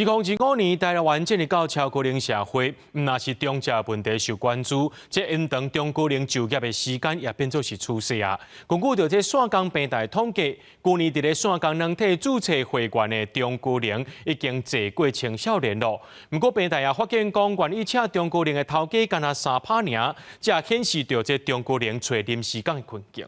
2025年，台灣進入到超高齡社會，毋但是長者問題受關注，這延長中高齡就業的時間也變做是趨勢啊。根據著這散工平台統計，舊年佇咧散工軟體註冊會員的中高齡已經濟過青少年囉。毋過平台也發現講，願意請中高齡的頭家干焦3趴爾，這顯示著這中高齡揣臨時工的困境。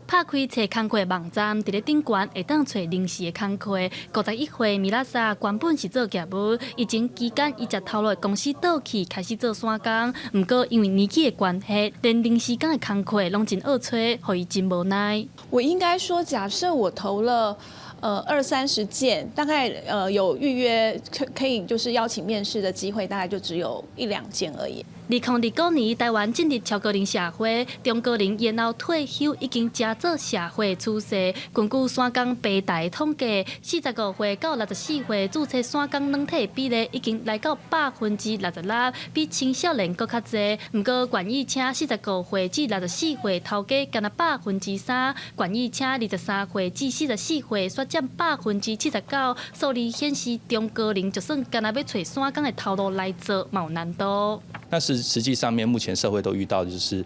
拍開揣工課網站，佇咧頂懸會當揣臨時的工課。51歲米拉莎原本是做業務，疫情期間伊食頭路的公司倒去，開始做散工。毋過因為年紀的關係，連臨時工的工課攏真惡揣，予伊真無奈。我應該說，假設我投了二三十件，大概有預約可以就是邀請面試的機會，大概就只有一兩件而已。2029年，台灣進入超高齡社會，中高齡延後退休已經成做社會趨勢。根據散工平台統計，45歲到64歲註冊散工軟體比例已經來到66%，比青少年閣較濟。毋過，願意請45歲至64歲頭家干焦3%，願意請23歲至44歲煞佔79%。數字顯示，中高齡就算干焦欲揣散工的頭路來做，嘛有難度。但是實際上面，目前社會都遇到就是，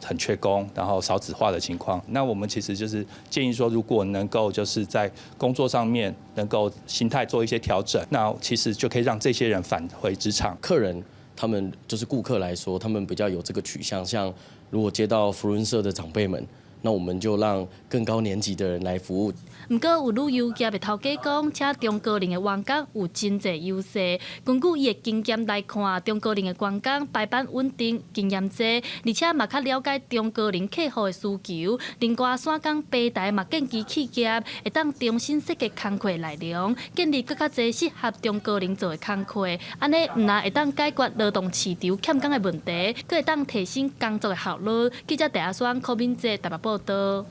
很缺工，然後少子化的情況。那我們其實就是建議說，如果能夠就是在工作上面能夠心態做一些調整，那其實就可以讓這些人返回職場。客人他們就是顧客來說，他們比較有這個取向。像如果接到扶輪社的長輩們，那我們就讓更高年級的人來服務。毋過有旅遊業的頭家講，請中高齡的員工有真濟優勢。根據伊的經驗來看，中高齡的員工排班穩定，經驗濟，而且嘛較了解中高齡客戶的需求。另外，散工平台嘛建議企業會當重新設計工課內容，建立閣較濟適合中高齡做的工課，按呢毋但會當解決勞動市場欠工的問題，閣會當提升工作的效率。記者鄭阿雙、柯敏哲台北報導。